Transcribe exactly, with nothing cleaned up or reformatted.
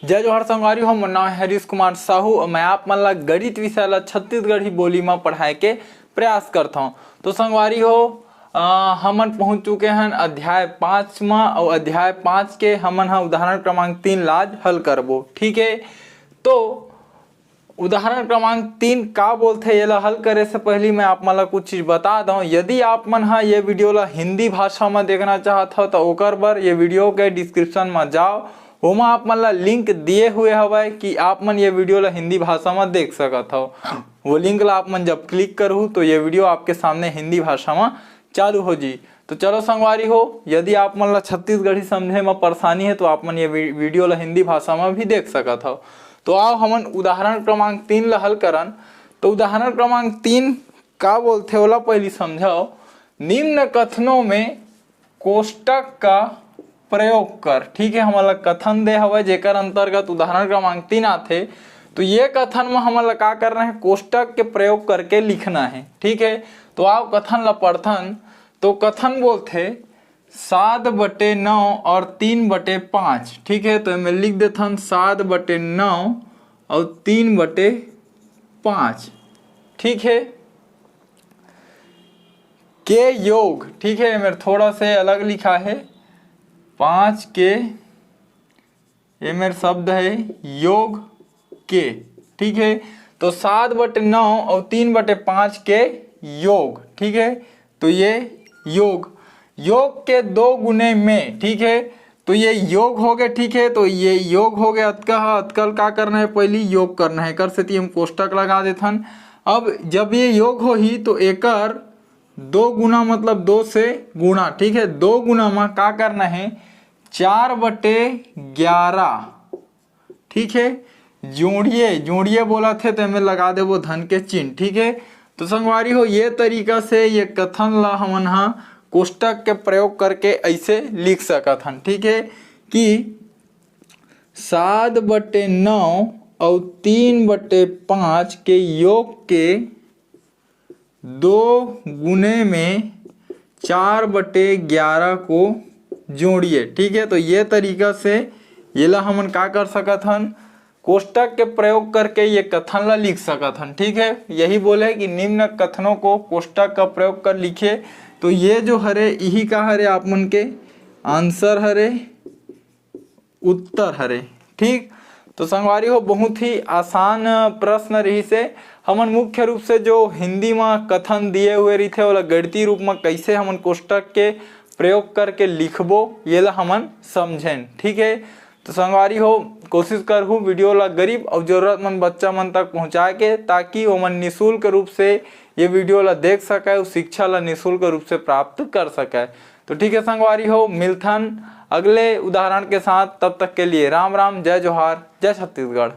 जय जोहार संगवारी हो, मोर नाम है हरीश कुमार साहू और मैं आप मन ला गणित विषय ला छत्तीसगढ़ी बोली म पढ़ाए के प्रयास करथौं। तो संगवारी हो, अ, हमन पहुंच चुके हन अध्याय पाँच म, और अध्याय पाँच के हमन ह उदाहरण क्रमांक तीन ला आज हल करबो। ठीक है, तो उदाहरण क्रमांक तीन का बोलथे, येला हल करे से पहली मैं आप मन ला कुछ चीज बता दौं। यदि आप मन ह ये वीडियो ला हिंदी भाषा म देखना चाहत हव, तो ओकर बर ये वीडियो के डिस्क्रिप्शन म जाओ, ओमा आप मन ला लिंक दिए हुए हवय कि आप मन ये वीडियो ला हिंदी भाषा म देख सकत हव। वो लिंक ला आप मन जब क्लिक करहू, तो ये वीडियो आपके सामने हिंदी भाषा म चालू हो जी। तो चलो संगवारी हो, यदि आप मन ला छत्तीसगढ़ी समझे म परेशानी है, तो आप मन ये वी-, वीडियो ला हिंदी भाषा म भी देख सकत हव। तो आओ हमन उदाहरण क्रमांक तीन ला हल करन। तो उदाहरण क्रमांक तीन का बोलथे, ओला पहली समझाओ। निम्न कथनों में कोष्टक का प्रयोग कर। ठीक है, हमन ला कथन दे हवय, जेकर अंतर्गत उदाहरण क्रमांक तीन आथे। तो ये कथन म हमन ला का करना है, कोष्टक के प्रयोग करके लिखना है। ठीक है, तो आओ कथन ला पढ़थन। तो कथन बोलथे सात बटे नौ और तीन बटे पाँच। ठीक है, तो एमे लिख देथन सात बटे नौ और तीन बटे पाँच। ठीक है, के योग। ठीक है, एमे थोड़ा से अलग लिखा है, पाँच के, ये मेरे शब्द है योग के। ठीक है, तो सात बटे नौ और तीन बटे पाँच के योग। ठीक है, तो ये योग, योग के दो गुने में। ठीक है, तो ये योग हो गए। ठीक है, तो ये योग हो गए, अतका ह, अतका ल का करना है, पहली योग करना है। कर सेती हम कोष्टक लगा देथन। अब जब ये योग होही, तो एकर दो गुना, मतलब दो से गुणा। ठीक है, दो गुना म का करना है, चार बटे ग्यारह। ठीक है, जोड़िए, जोड़िए बोलत हे, तो एमे लगा देबो धन के चिन्ह। ठीक है, तो संगवारी हो, ये तरीका से ये कथन ला हमन हा कोष्टक के प्रयोग करके ऐसे लिख सकत हन। ठीक है, कि सात बटे नौ और तीन बटे पाँच के योग के दो गुने में चार बटे ग्यारह को जोड़िए। ठीक है, तो ये तरीका से येला हमन का कर सकत हन, कोष्टक के प्रयोग करके ये कथन ला लिख सकत हन। ठीक है, यही बोले कि निम्न कथनों को कोष्टक का प्रयोग कर लिखे। तो ये जो हरे, यही का हरे, आप मन के आंसर हरे, उत्तर हरे। ठीक, तो संगवारी हो, बहुत ही आसान प्रश्न रहिस हे। हमन मुख्य रूप से जो हिंदी म कथन दिए हुए रहिथे, ओला गणितीय रूप म कैसे हमन कोष्टक के प्रयोग करके लिखबो, येला हमन समझेन। ठीक है, तो संगवारी हो, कोशिश करहू वीडियो ला गरीब और जरूरतमंद बच्चा मन तक पहुँचाए के, ताकि ओमन निशुल्क रूप से ये वीडियो ला देख सके और शिक्षा ला निशुल्क रूप से प्राप्त कर सके। तो ठीक है संगवारी हो, मिलथन अगले उदाहरण के साथ। तब तक के लिए राम राम, जय जोहार, जय छत्तीसगढ़।